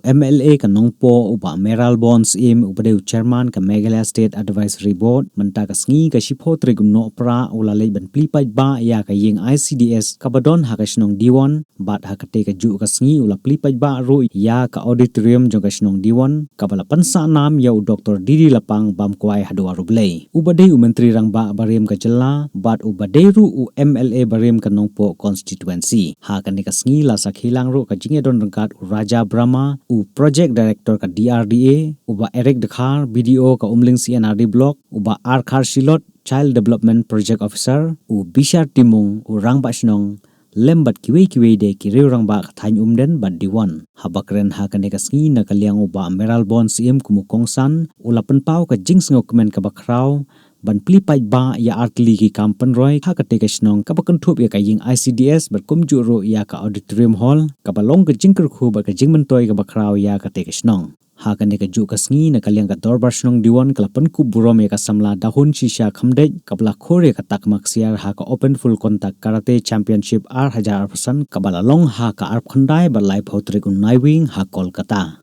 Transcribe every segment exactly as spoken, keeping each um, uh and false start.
M L A ka Nongpoh u Bah Mayralborn Syiem uba dei u Chairman ka Meghalaya State Advisory Board, mynta ka sngi ka shiphew tarik u Nohprah u la leit ban plie paidbah ïa ka ïing I C D S kaba don ha ka shnong Diwon, bad ha katei ka juh ka sngi u la plie paidbah ruh ïa ka auditorium jong ka shnong Diwon, kaba la pynsah nam ïa u Doctor D D Lapang bam kwai haduh ar U Blei. Uba dei u Myntri Rangbah barim ka jylla, bad uba dei ruh u M L A barim ka Nongpoh constituency. Ha kane ka sngi la sakhi lang ruh ka jingïadon ryngkat u Raja Brahma, u Project Director ka D R D A, u Bah Eric Dkhar, B D O ka Umling C and R D Block, u Bah R Kharshilot, Child Development Project Officer, u Bishar Timung, u Rangbah Shnong, lem bad kiwei kiwei de ki riew rangbah ka thaiñ Umden bad Diwon. Haba kren ha kane ka sngi na ka liang u Bah Mayralborn Syiem kum u kongsan, u la pynpaw ka jingsngewkmen kaba khraw ban plie paidbah ïa artylli ki kam pynroi ha katei ka shnong kaba kynthup ïa ka ïing I C D S bad kumjuh ruh ïa ka auditorium hall, kaba long ka jingkyrkhu bad ka jingmyntoi kaba khraw ïa katei ka shnong. Ha kane ka juh ka sngi na ka liang ka Dorbar Shnong Diwon ka la pynkup burom ïa ka samla Dahun Shisha Khymdeit kaba la khur ïa ka takma ksiar ha ka Open Full Contact Karate Championship ar hajar arphew san kaba la long ha ka arphew khyndai bad laiphew tarik u Naiwieng ha Kolkata.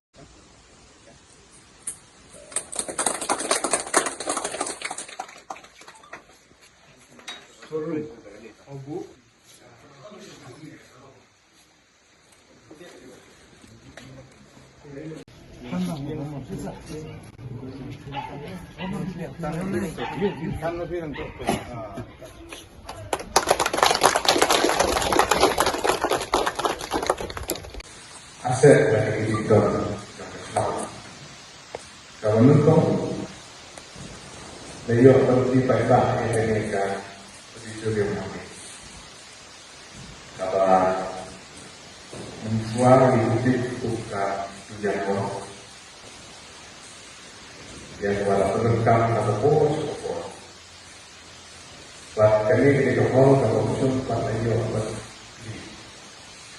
Asset ba ki don. Ka ba nyngkong la ïoh ban plie paidbah ïa kane ka auditorium ha kaba mynshuwa ïa u tip u ka tu ïa ko ïa kaba la pyndonkam kaba bor sha ka por. Bad kane ka dei ka hall kaba mynshuwa pat la ïoh ban plie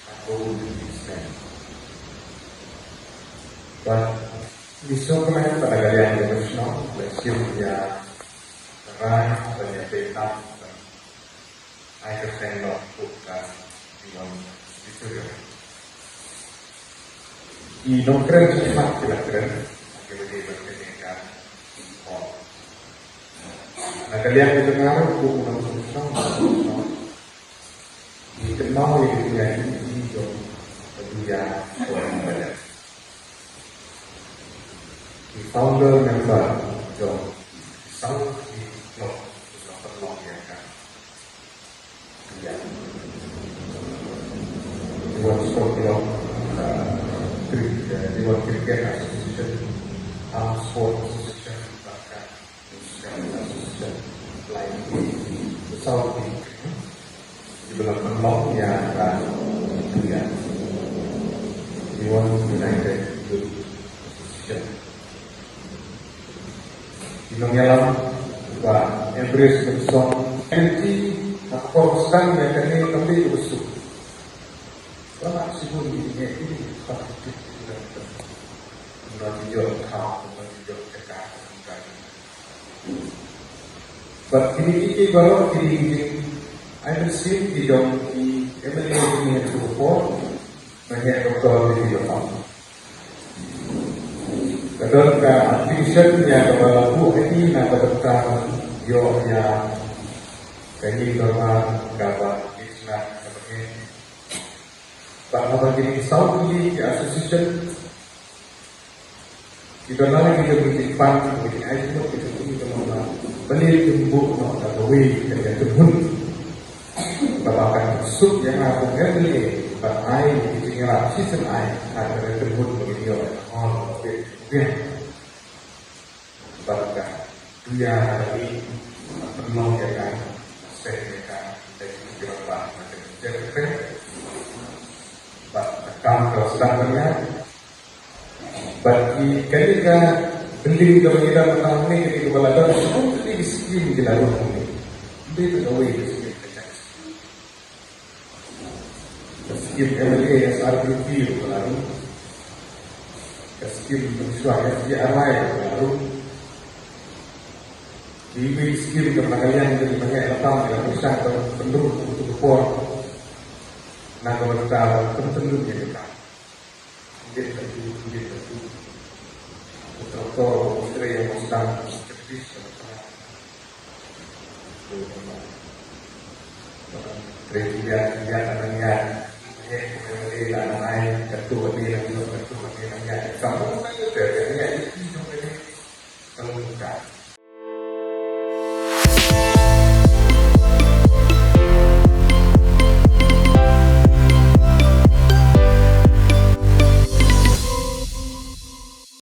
ha ka u tip snem. Bad ngi sngewkmen ba na ka liang jong ka shnong la shim ïa ka rai ban ïa peit tam ban ai kyrteng noh kum ka Diwan Victoria. Ki nongkren shiphang ki la kren ha ki lade bad kane ka hall. Na ka liang jong nga ruh kum u nongshong shnong, ngi kynmaw ïa ki jingïaid lynti jong ka Duia Forum Bajat. Ki founder member jong ki saw ki club ki la pynlong ïa ka Diwan Sport Club, uh, Cri-, uh, Diwan Cricket Association, Armed Sport Association, bad ka Association, Association, lain ki, saw ki, kiba la pynlong ïa ka, ïa Diwan United Youth Association. Ki nongïalam ba Embrace Benson, anti ha ka por ba sdang ïa kane ka mei ka suk. Ba la shibun ïa kine ki ba ki ba ki jong ka, ba ki jong ka. Bad kine ki baroh ki dei ki ai mynsiem ki jong ki M L A ki ne ha ka por. Mynta ka doktor ni ki jong. Ka don ka application ïa kaba la buh ha ki na ka doktor ïoh ïa ka ni dorbar kaba ki sna kaba ki. Bad haba ki saw ki association ki don la ki jong ki pan ki ai ki jong ki jong ki jong la. Balei kim buh noh da kawei ka jong ki hun. Kaba kan suk ïa nga kum M L A ban ai ki jingïarap shisien ai ha ka jong ki hun ba ki ïoh ha hall ba ki biang. Bad ka duya ha ka ni pynlong ïa ka seh ïa ka da ki jong ba ka jong ki. Bad ka kam ka sdang ka ïa Bad ki kane ka building kaba ngi dang tang ne kane kaba la don, ki skim ki la rung ne. Dei ta kawei ka skim ka jaka. Ka skim M L A S R P P ka la rung. Ka skim mynshuwa S G R Y ka la rung. Ki wei skim kaba la ka liang ka la pyrshang ka pynrung ka por. Na kaba ka pynrung ka. Ngi la ju ngi Trei pynïaid, pynïaid, pynïaid. Eh, pynïaid, pynïaid, pynïaid.